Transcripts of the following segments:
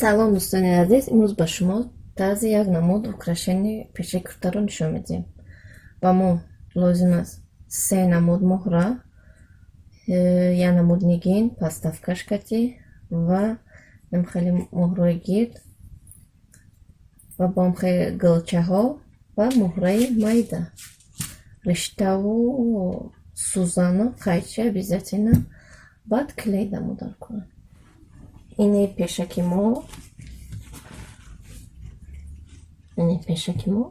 Салом, дӯстони азиз! Имрӯз ба шумо тарзи як намуд украшение пешаи куртаро нишон медиҳем. Ба мо лозим аст се намуд муҳра, як намуд нигин, подставкаш кати ва хеле муҳрои гирд ва бо хеле гулчаҳо ва муҳраи майда, риштаву сӯзану қайчи обязательно, баъд клей дамо даркора. Ини пешаки мо, ини пешаки мо.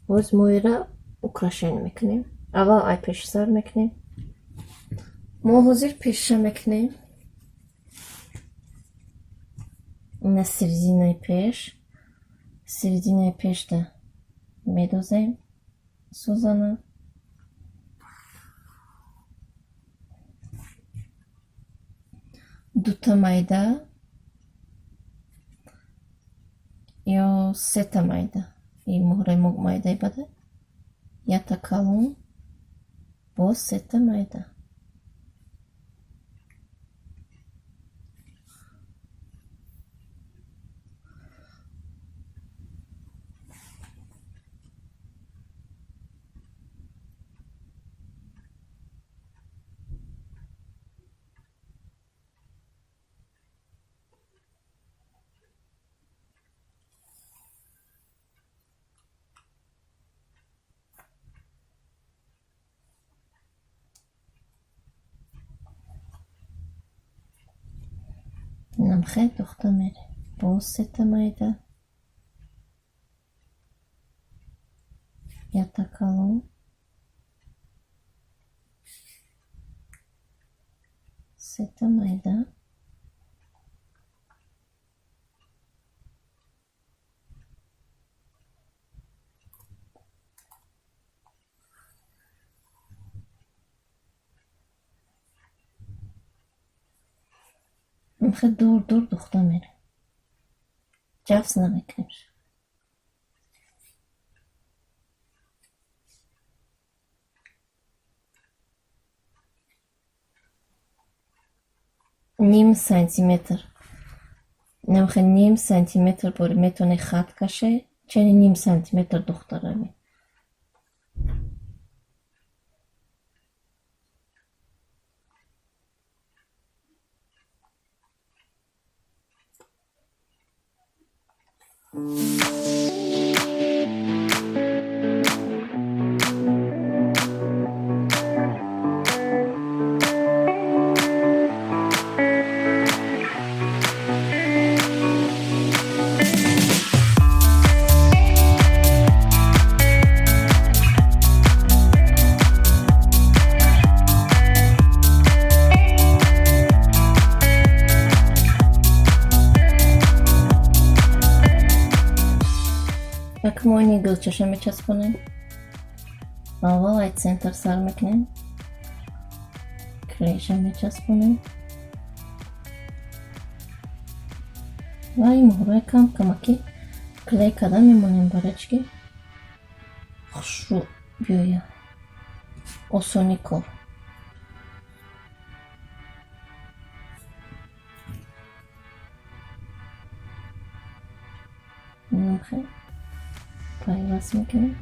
Боз мо ира украшение мекунем. Аввал ай пеши сар мекунем. Мо ҳозир пеша мекунем. Ина серединаи пеш, серединаи пешда медозем сӯзана. Дута майда ё сета майда. И муҳраи мо майдаи бада. Якта калон, боз сета майда. Инам хел духта мерем. Боз сета майда. Якта калон. Сета майда. Хел дур дур духта мерем. Ҷафс намекунем. Ним сантиметр. Намхел ним сантиметр бори метавонед хат каше, чени ним сантиметр духта равед. Як мо ини гулчаша мечаспонем. Аввал ай центр сар мекунем. Клейша мечаспонем. Ва ин муҳраи кам камаки клей карда мемонем, барои чӣ ки хушрӯ биёяд. Осони кор. Инам хел пайваст мекунем.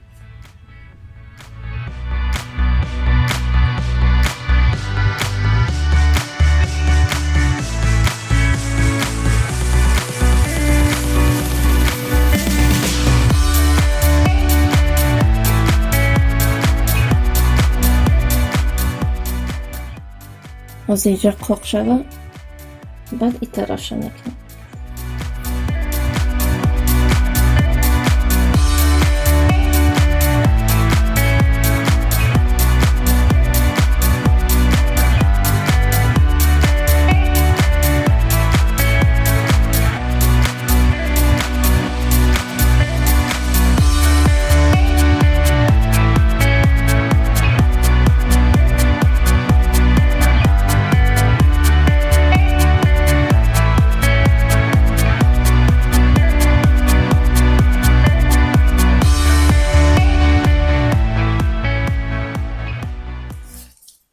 Ҳозир иҷа қоқ шава, баъд и тарафша мекунем.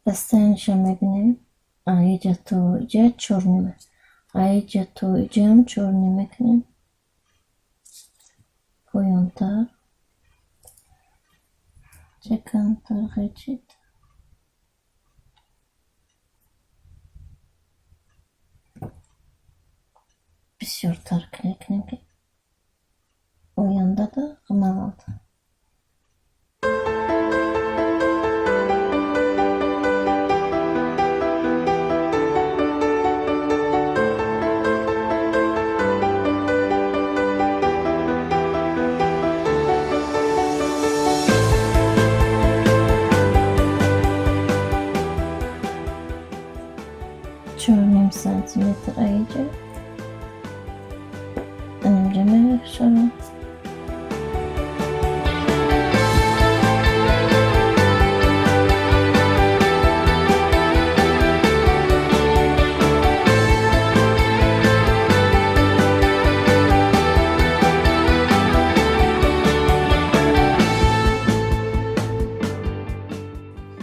Дастаинша мебинем. Иҷа то иҷа чорнима. Аиҷа то иҷаам 4,5 мекунем. Поёнтар. Ча камтар ғечид. Бисёртар мекунем, ки ояндада нағалта. 4,5 сантиметр аиҷа анимҷа мефишорам.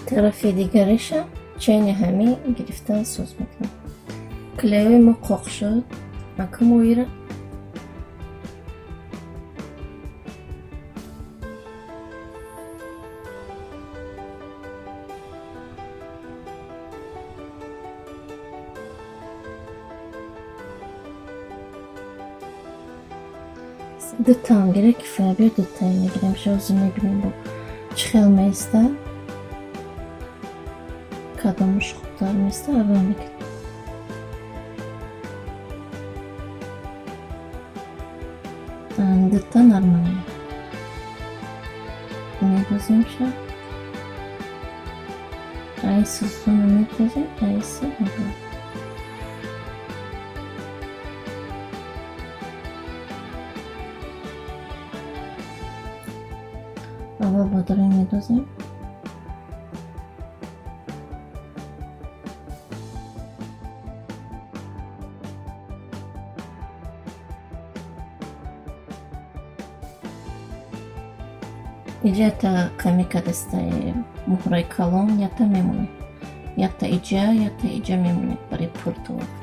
Тарафи дигариша чени ҳамин гирифтан соз мекунам. Клей ои мо қоқ шуд. Ака моира дутаам гира кифоя. Биё, дутаи мегирем. Шозу мебинем, бо чӣ хел меиста, кадомаш хубтар меиста, аввал мекунем. Дута нормально. Медоземша. Ай сусуна медозем, айси аввал. Аввал бодарин медозем. Иҷа ками кадастаи муҳраи калон ята мемонем. Якта иҷа, якта иҷа мемонем барои пурту вақт.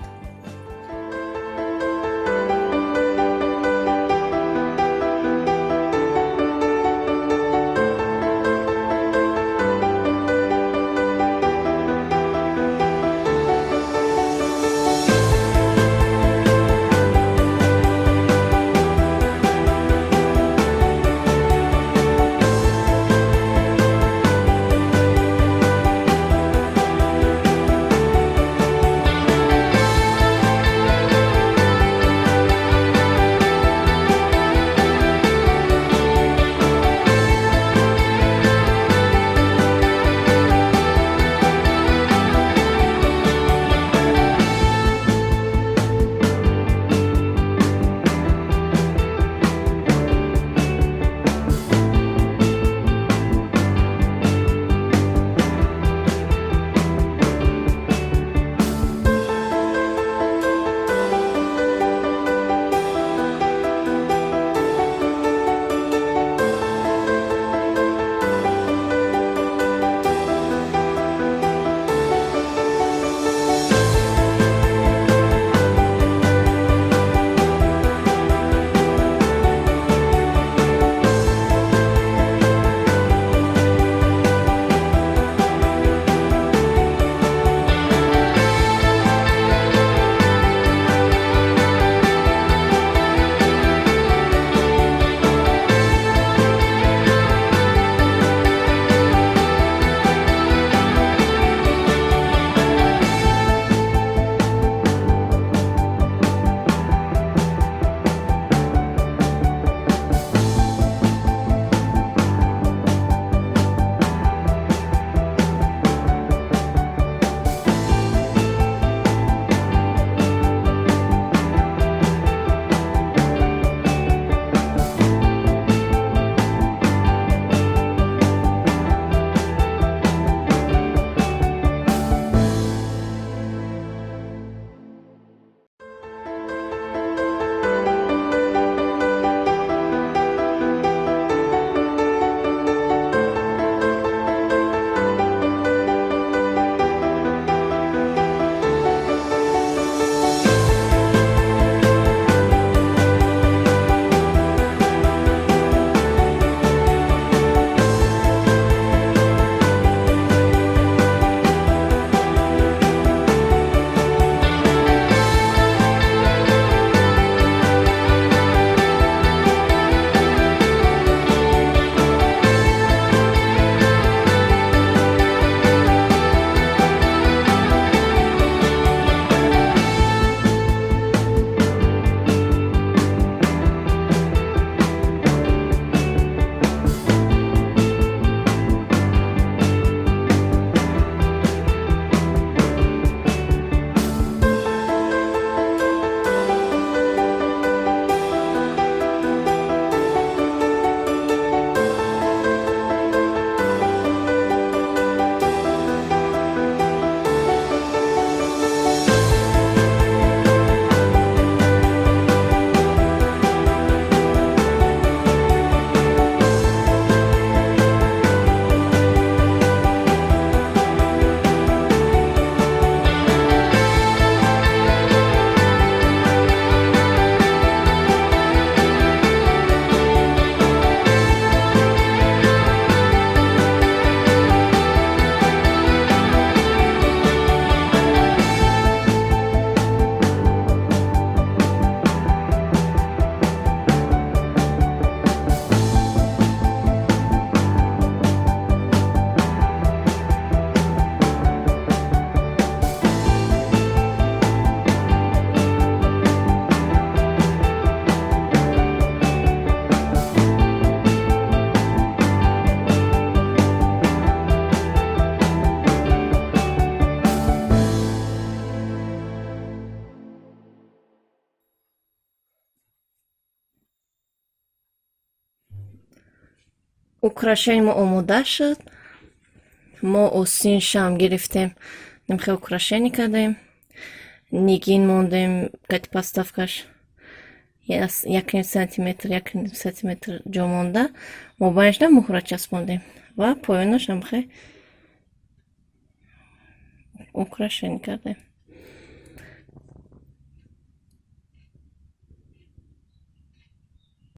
Украшение мо омода шуд. Мо остиншам гирифтем, нимхел украшение кардем, нигин мондем кати подставкаш 1,5 сантиметр, 1,5 сантиметр ҷо монда, мобайнашда муҳра часпондем ва поёнаш ҳамхел украшение кардем.